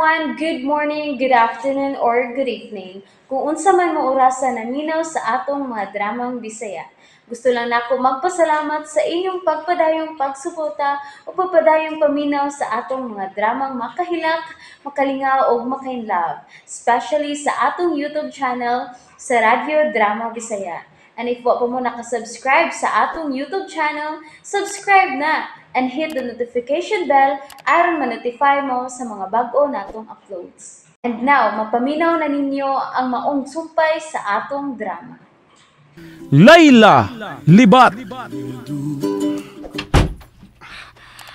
Everyone, good morning, good afternoon, or good evening. Kung unsa man mo orasa naminaw sa atong mga dramang Bisaya. Gusto lang nako magpasalamat sa inyong pagpadayong pagsuporta o pagpadayong paminaw sa atong mga dramang makahilak, makalingaw ug makainlove, especially sa atong YouTube channel sa Radyo Drama Bisaya. And if wa pa mo nakasubscribe sa atong YouTube channel, subscribe na and hit the notification bell aron ma-notify mo sa mga bag-o natong uploads. And now, mapaminaw na ninyo ang maong sumpay sa atong drama. Layla Libat.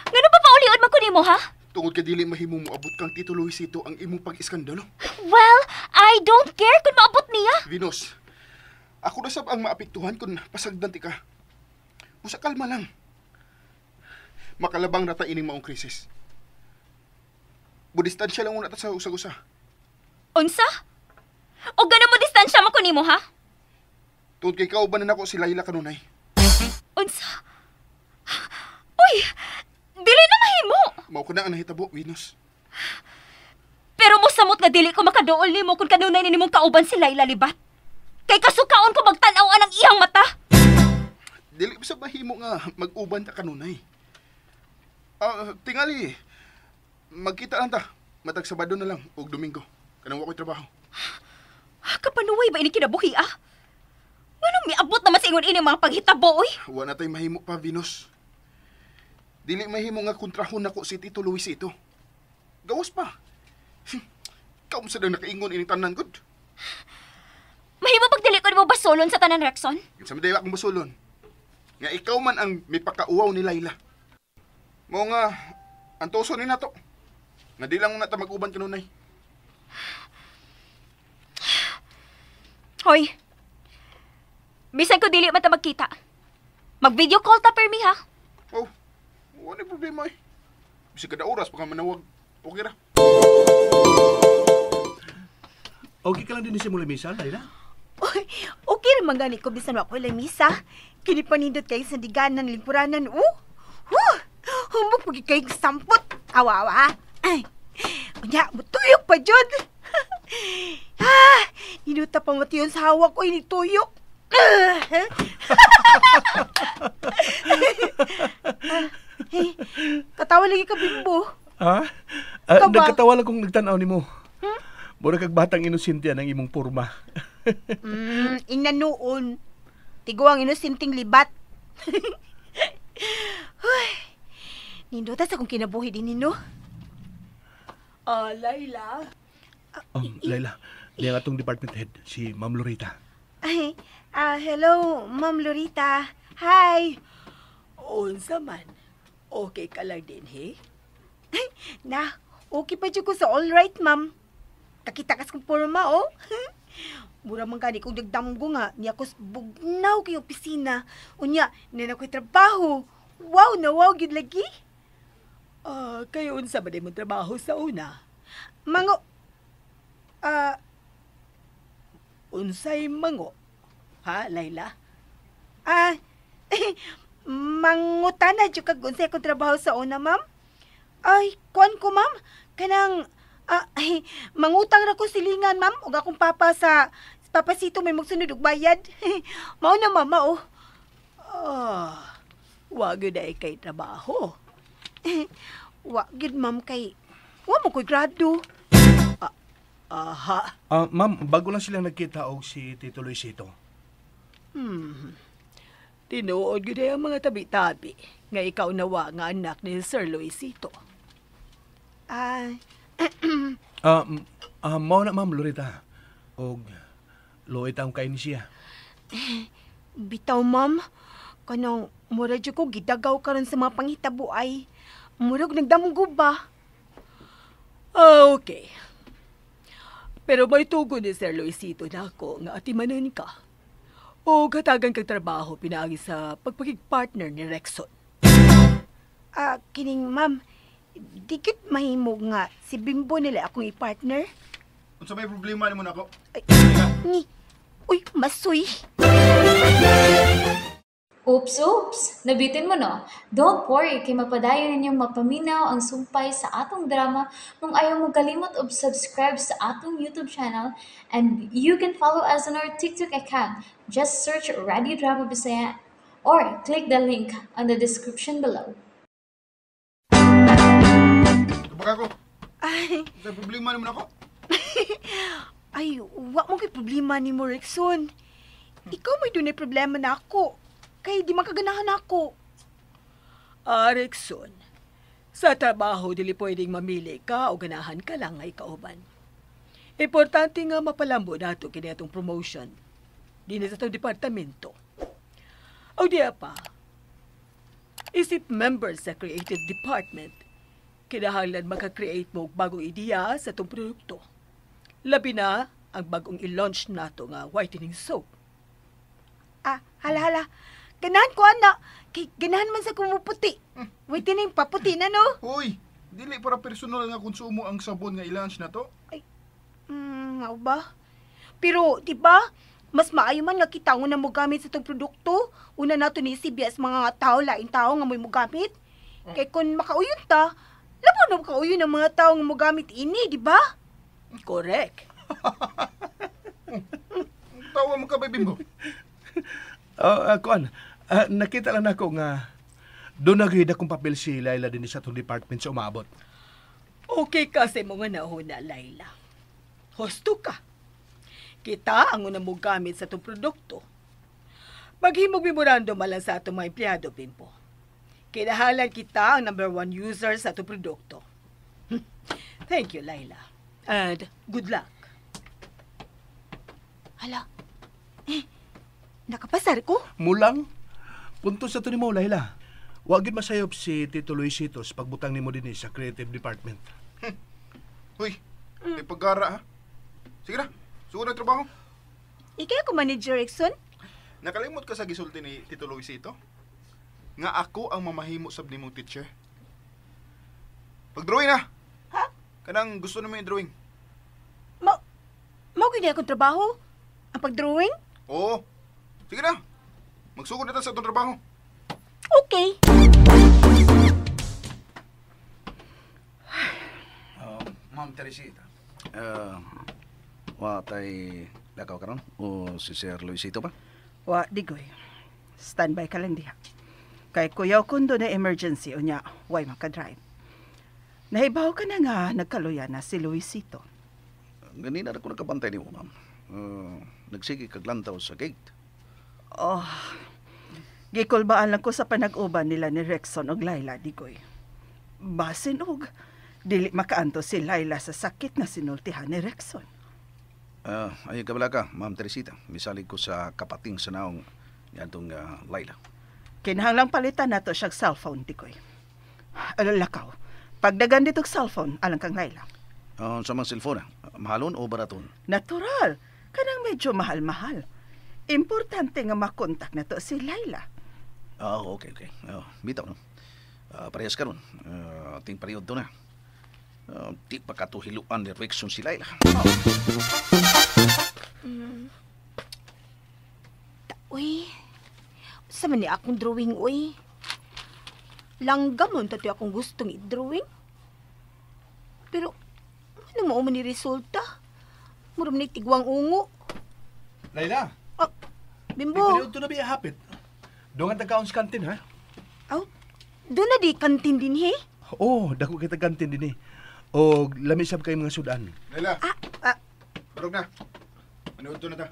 Ngano pa paulion man ko nimo, ha? Tungod kay dili mahimo moabot kang Tito Luisito ang imong pag-iskandalo. Well, I don't care kung maabot niya. Venus, ako na sab ang maapektuhan kung pasagdan ti ka. Usa kalma lang. Makalabang na ta ining maong krisis. Budistansya lang una ta sa usag-usa. Unsa? O gano mo distansya man ko nimo, ha? Tungod kay kauban na nako si Layla kanunay. Unsa? Uy, dili na mahimo. Mao ko na ang nahitabo, Venus. Pero mosamot nga dili ko makaduol nimo kung kanunay ni nimong kauban si Layla Libat. Kay kasukaon ko magtan-aw ang iyang mata. Dili sa mahimo nga mag-uban ta kanunay. Tingali, magkita lang ta. Matag Sabado na lang og Domingo. Kanang wa ko'y trabaho. Kapanuway ba ini kinabuhi, ah? Nganong miabot naman sa ingon ini mga paghitabo, oy? Wa na tay mahimo pa, Venus. Dili mahimo nga kontrahon nako si Tito Luisito. Gawas pa. Kaum sa dang nakaingon ining tanan gud. Mahimo pag dili ko nimo basolon sa tanan, Rexon? Sa man akong basulon. Nga ikaw man ang mipakauwaw ni Layla. Mao nga antoso ni nato. Nga di lang na ta mag-uban kanunay. Hoy. Bisan ko dili man ta magkita. Mag-video call ta permi, ha? Oh, wala problema eh. Bisag kada oras baka manawag. Okay ra. Okay ka lang din sa mula misa, Layla? Uy, okay naman gani ko bisan wa ko'y lamisa. Kini panindot kay sa diganan lingkuranan. Huh! Humok pagi kay sampot. Awa awa. Ay. Unya, mutuyok pa jud. Ah, ninuta pa mo tiyon sa hawak oy nituyok. Hey, katawa lagi ka, Bimbo. Ha? Ikaw ba? Nagkatawa lang kung nagtanaw nimo. Mura kag batang inosente ang imong porma. Ingnan noon. Tiguang inosinting libat. Huy, nindota sa kong kinabuhi din nino. Ah, Layla. Oh, Layla, niya nga atong department head, si Ma'am Lorita. Ay, hello, Ma'am Lorita. Hi. Unsa man. Okay ka lang din, he? Ay, na, okay pa dyan ko sa all right, ma'am. Kakita kas kong porma, oh. Mura man gani kong nagdamgo nga, niya ko bugnaw kay opisina. Unya, na ako'y trabaho. Wow na wow, gid lagi. Ah, kayo unsa ba din mong trabaho sa una? Mango, Unsay mango? Ha, Layla? ah, mangutana jud kag unsay akong trabaho sa una, ma'am? Ay, kuan ko, ma'am. Kanang, ay, mangutang ra ko silingan, ma'am. Ug akong papa sa papasito may magsunod og bayad. Mao na, mama, oh. Ah, wa gyud ay kay trabaho. Wa gyud, ma'am, kay wa mo ko'y grado. Aha. Ma'am, bago lang sila nagkita og si Tito Luisito. Tinuod gyud ay ang mga tabi-tabi nga ikaw nawa nga anak ni Sir Luisito. Mao na, Ma'am Lorita. Og luoy taong kain siya. Bitaw, ma'am. Kanang mura jud ko gidagaw karon sa mga panghitabo ay. Murag nagdamgo ba? Ah, okay. Pero may tugon ni Sir Luisito na ako nga atimanon ka. O hatagan kag trabaho pinaagi sa pagpakig-partner ni Rexon. Kining ma'am, di gyud mahimo nga si Bimbo nila akong i-partner. Unsa may problema nimo nako? Ay, ni. Uy, masoy. Oops, oops! Nabitin mo no? Don't worry, kay mapadayon ninyong mapaminaw ang sumpay sa atong drama kung ayaw mo kalimot og subscribe sa atong YouTube channel, and you can follow us on our TikTok account. Just search Radio Drama Bisaya or click the link on the description below. Tubak ako. Ay, Sa problema naman ako. ay, wa mo kay problema ni mo, Rexon. Ikaw may dunay problema na ako. Kay di man kaganahan ako. Ah, Rexon, sa trabaho dili pwedeng mamili ka o ganahan ka lang nga ikauban. Importante nga mapalambo nato kini atong promotion. Dinhi sa atong departamento. O diya pa, isip member sa creative department, kinahanglan maka-create mo og bagong ideya sa atong produkto. Labi na ang bagong i-launch nato nga whitening soap. Ah, hala, hala. Ganahan ko, ana. Kay ganahan man sa kumuputi. Wait, tining paputi na, no? Hoy, dili para personal nga konsumo ang sabon nga i-launch na to. Mao ba? Pero, di ba? Mas maayo man nga kita ang una mo gamit sa itong produkto. Una nato ni CBS mga tao, lain tao nga mo'y mogamit. Kay kung makauyon ta, labaw na makauyon ang mga tao nga mogamit ini, di ba? Correct. Tawa mo ka ba, Bimbo? Kuan, nakita lang nako nga doon na akong papel si Laila din sa atong department sa umabot. Okay ka sa imong nahuna, Laila. Husto ka. Kita ang unang mo gamit sa itong produkto. Maghimog memorandum man lang sa atong mga empleyado, Bimbo. Kinahalan kita ang number one user sa atong produkto. Thank you, Laila. And good luck. Hala. Eh, nakapasar ko? Mulang, punto sa to nimo, Laila. Wa gyud masayop si Tito Luisito sa pagbutang nimo dinhi sa creative department. Hoy, di paggara ha. Sige na, sugod na trabaho. Ikaw ako manager, Rickson? Nakalimot ka sa gisulti ni Tito Luisito? Nga ako ang mamahimo sab nimong teacher. Pag-drawing na! Ha? Kanang gusto nimo i-drawing. Mao gyud akong trabaho? Ang pag-drawing? Oo. Sige na. Magsugod na ta sa atong trabaho. Okay. Ma'am Teresita. Wa tay lakaw karon o si Sir Luisito pa? Wa, digoy. Standby ka lang diha. Kay kuyaw kundo na emergency unya, way makadrive. Nahibaw ka na nga nagkaluya na si Luisito. Ganina ra ko nakabantay nimo, ma'am. Nagsige kag lantaw sa gate. Oh, gikulbaan lang ko sa panag-uban nila ni Rexon og Laila, digoy. Basin og, dili makaanto si Laila sa sakit na sinultihan ni Rexon. Ayo kabala ka, Ma'am Teresita. Misalig ko sa kapating sa naong niadtong Laila. Kinahanglang palitan nato siyang cellphone, digoy. Lakaw. Pagdagan ditong cellphone, alang kang Laila. Sa mga cellphone, mahalon o baraton? Natural, kanang medyo mahal-mahal. Importante nga makontak na to si Laila. Okay, okay. Bitaw, no? Parehas karon. Ting period to na. Di pa katuhiluan ni Rexon si Laila. Uy, sa man ni akong drawing, uy. Langgam man tato akong gustong i-drawing. Pero, ano mo man ni resulta? Murag ni tigwang ungo. Laila, Ah, di Bimbo. pa to na biya hapit. Doon ang tagkaon sa kantin, ha? Aw, doon na di kantin din, he? Oh, dako kita kantin din eh. O lami sab kay mga sudan. Laila, Ah, ah, barog na. Manood to na ta.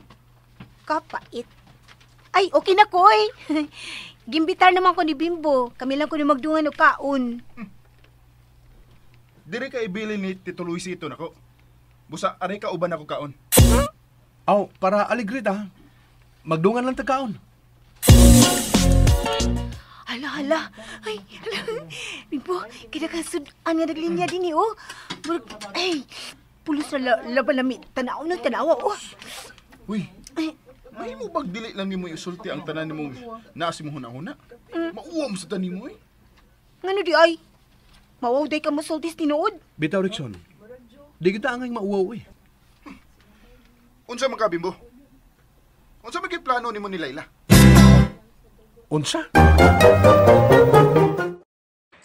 kapait. Ay, okay na ko, eh. Gimbitar naman ko ni Bimbo. Kami lang ko ni magdungan og kaon. Diri ka ibili ni Tito Luisito nako. Busa aray ka uban ako kaon. Aw, para aligre ta. Magdungan lang tagkaon. Hala, hala. Ay, hala. Bimbo, kinakasudan nga naglinya din eh, oh. Murag, ay, pulos na laban lami. Tanaw ng tanawa, oh. Uy, Ay, may mo bag dili lang nimo isulti ang tanan nimo naa si mo huna-huna. Mauwa mo sa tanin mo eh. ngano di ay? Mawaw day ka mosultis tinuod. Bitaw Rickson. Di kita angay mauwaw eh. Unsa man ka, Bimbo? Unsa man kay plano nimo ni Laila? Unsa?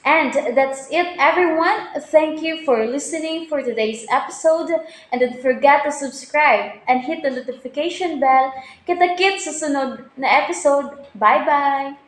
And that's it, everyone. Thank you for listening for today's episode. And don't forget to subscribe and hit the notification bell. Kita-kits sa sunod na episode. Bye-bye!